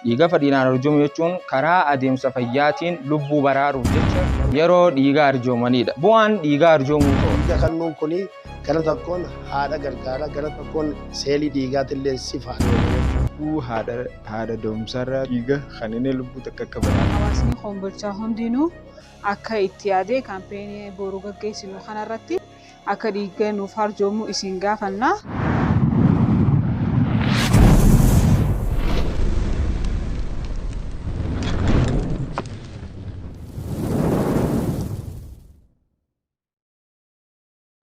Dhiiga fedhiidhaan arjoomuu jechuun karaa adeemsa fayyaatiin lubbuu baraaruuf jecha yeroo dhiiga arjoomanidha. Bu'aan dhiiga arjoomuu ta'u. Dhiiga kennuun kun gara tokkoon haadha gargaara, gara tokkoon seelii dhiigaatillee si faana. Lubbuu haadha da'umsaarraa dhiiga kan inni lubbuu takka akka baraaru. Hawaasni Kombolchaa hundinuu akka itti yaadee kaampeenii boruu gaggeessinu kanarratti akka dhiiga nuuf arjoomu isin gaafanna.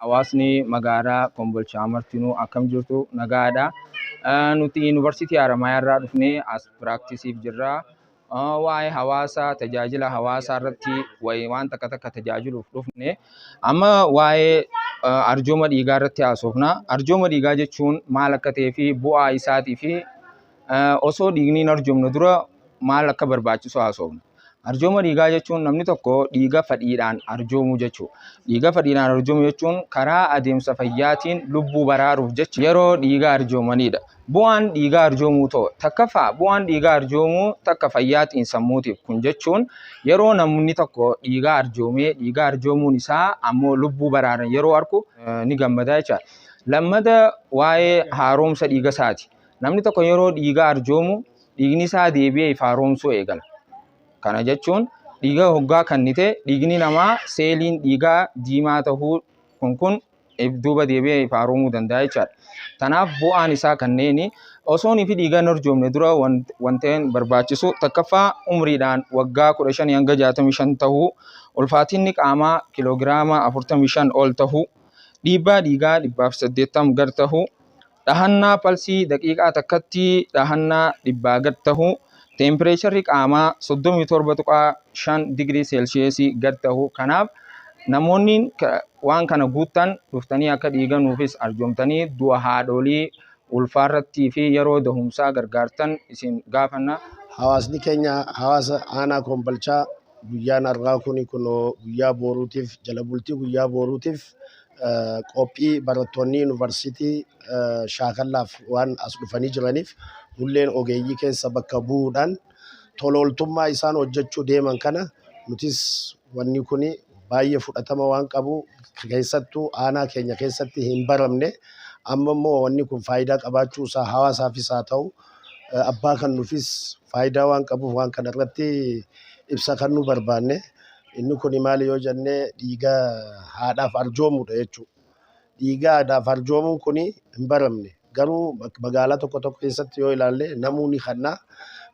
Hawaasni magaalaa Kombolchaa martinuu akkam jirtu, nagaadha. Nuti Yuunivarsiitii Haramayaa irraa dhufnee as piraaktiisiif jirra. Waa'ee hawaasaa, tajaajila hawaasaa irratti waan takka takka tajaajiluuf dhufne. Amma waa'ee arjooma dhiigaa irratti haasofna. Arjooma dhiigaa jechuun maal akka ta'ee fi bu'aa isaatii fi osoo dhiigni hin arjoomne dura maal akka barbaachisu haasofna. Arjooma dhiigaa jechuun namni tokko dhiiga fedhiidhaan arjoomuu jechuudha. Dhiiga fedhiidhaan arjoomuu jechuun karaa adeemsa fayyaatiin lubbuu baraaruuf jecha yeroo dhiiga arjoomanidha. Bu'aan dhiiga arjoomuu ta'u takkaffaa, bu'aan dhiiga arjoomuu takka fayyaa xiinsammuutiif. Kun jechuun yeroo namni tokko dhiiga arjoomee, dhiiga arjoomuun isaa ammoo lubbuu baraaran yeroo arku ni gammada jechaadha. Lammata, waa'ee haaromsa dhiiga isaati. Namni tokko yeroo dhiiga arjoomu dhiigni isaa deebi'ee if haaromsuu eegala. Kana jechuun dhiiga hoggaa kennite dhiigni namaa seeliin dhiigaa diimaa tahuu kun duuba deebi'ee if haaromuu danda'a jechaadha. Kanaaf bu'aan isaa kanneeni. Osoo fi dhiiga hin arjoomne dura wanteen barbaachisu: takkaffaa, umriidhaan waggaa 15 hanga 65 tahuu, ulfaatinni qaamaa kiloogiraama 45 ol tahuu, dhiibbaa dhiigaa 180 gad tahuu, dhahannaa palsii daqiiqaa takkatti dhahannaa 100 gad tahuu, teempireecharri qaamaa 37.5 digirii seelshiyeesii gad tahuu. Kanaaf namoonni waan kana guuttan dhuftanii akka dhiiga nuufis arjoomtanii du'a haadholii ulfaarrattii fi yeroo dahumsaa gargaartan isin gaafanna. Hawaasni keenya, hawaasa aanaa Kombolchaa, guyyaan har'aa kun kunoo guyyaa boruutiif, jala bultii guyyaa boruutiif qophii barattoonni yuunivarsiitii shaakallaaf waan as dhufanii jiraniif, nulleen ogeeyyii keessa bakka bu'uudhaan tola ooltummaa isaan hojjechuu deeman kana nutis wanni kun baay'ee fudhatama waan qabu, keessattuu aanaa keenya keessatti hin baramne. Amma immoo wanni kun faayidaa qabaachuu isaa hawaasaafis haa ta'u, abbaa kan nufis faayidaa waan qabuuf, waan kana irratti ibsa kan nu barbaanne. Inni kun maali yoo jenne, dhiiga haadhaaf arjoomuudha jechuudha. Dhiiga haadhaaf arjoomuun kun hin baramne, garuu magaalaa tokko tokko keessatti yoo ilaalle namuu ni kanna.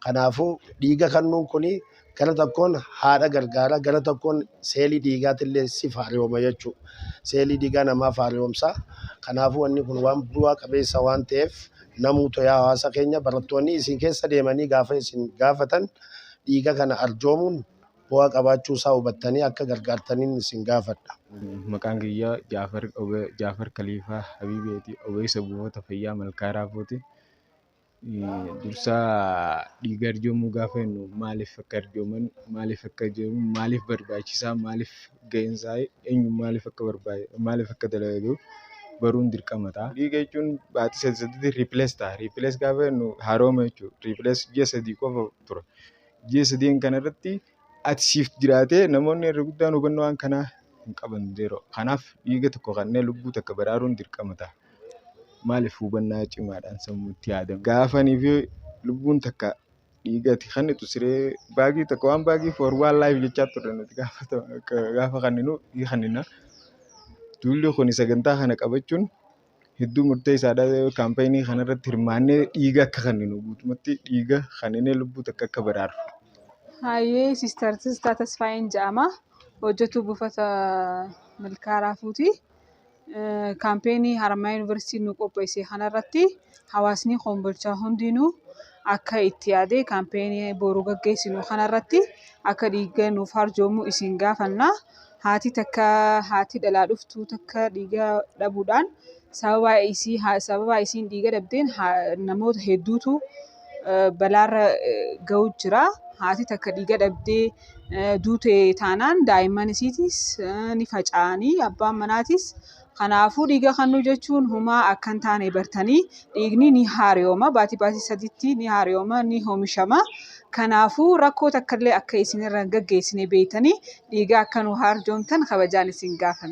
Kanaafuu dhiiga kennuun kun gara tokkoon haadha gargaara, gara tokkoon seelii dhiigaatillee si haaromsa jechuudha. Seelii dhiigaa namaaf haaromsa. Kanaafuu wanni kun waan bu'aa qabeessa waan ta'eef, namuutu, yaa hawaasa keenya, barattoonni isin keessa deemanii gaafa isin gaafatan, dhiiga kana arjoomuun bu'aa qabaachuu isaa hubattanii akka gargaartaniin isin gaafadha. Maqaan kiyya Jaafar Kaliifaa Habiibeeti. Ogeessa buufata fayyaa Malkaa Raafooti. Dursaa dhiiga arjoomuu gaafa jennu, maaliif akka arjooman, maaliif akka arjooman, maaliif barbaachisaa, maaliif gaheen isaa eenyu, maaliif akka barbaade, maaliif akka dalagu baruun dirqama ta'a. Dhiiga jechuun baatii sadi sadiitti replace ta'a. Replace gaafa jennu haaroma jechuudha. Replace ji'a 3 qofa tura. Ji'a 3n kanarratti ati siif jiraatee namoonni irra guddaan hubannoo waan kanaa hin qaban yeroo. Kanaaf dhiiga tokko kennee lubbuu takka baraaruun dirqama ta'a. Maaliif hubannaa cimaadhaan sammuutti yaadama. Gaafanii fi lubbuun takka dhiiga ati kennitu siree baagii tokko waan baagii for one life jechaa turre nuti gaafa kenninu ni kennina. Duulli kun sagantaa kana qabachuun hedduu murteessaadha. Kaampeenii kanarratti hirmaannee dhiiga akka kenninu, guutumatti dhiiga kenninee lubbuu takka akka baraarru. Hayyee, Siistar Tizzitaa Tasfaayeen jedhama. Hojjetuu buufata Malkaa Raafuuti. Kaampeenii Haramaayaa Yuunivarsiitiin nu qopheesse kanarratti hawaasni Kombolchaa hundinuu akka itti yaadee kaampeenii boruu gaggeessinu kanarratti akka dhiiga nuuf arjoomu isin gaafanna. Haati takka, haati dhalaa dhuftu takka dhiiga dhabuudhaan, sababa isiin dhiiga dhabdeen namoota hedduutu balaarra ga'u jira. Haati takka dhiiga dhabdee duute taanaan daa'imman isiitis ni faca'anii, abbaan manaatis. Kanaafuu dhiiga kennuu jechuun humaa akka hin taane bartanii dhiigni ni haaromsa. Baatii baatii sadiitti ni haaromsa, ni oomishama. Kanaafuu rakkoo takka illee akka isinirra hin gaggeessine beektanii dhiiga akka nu arjoomtan kabajaan isin gaafanna.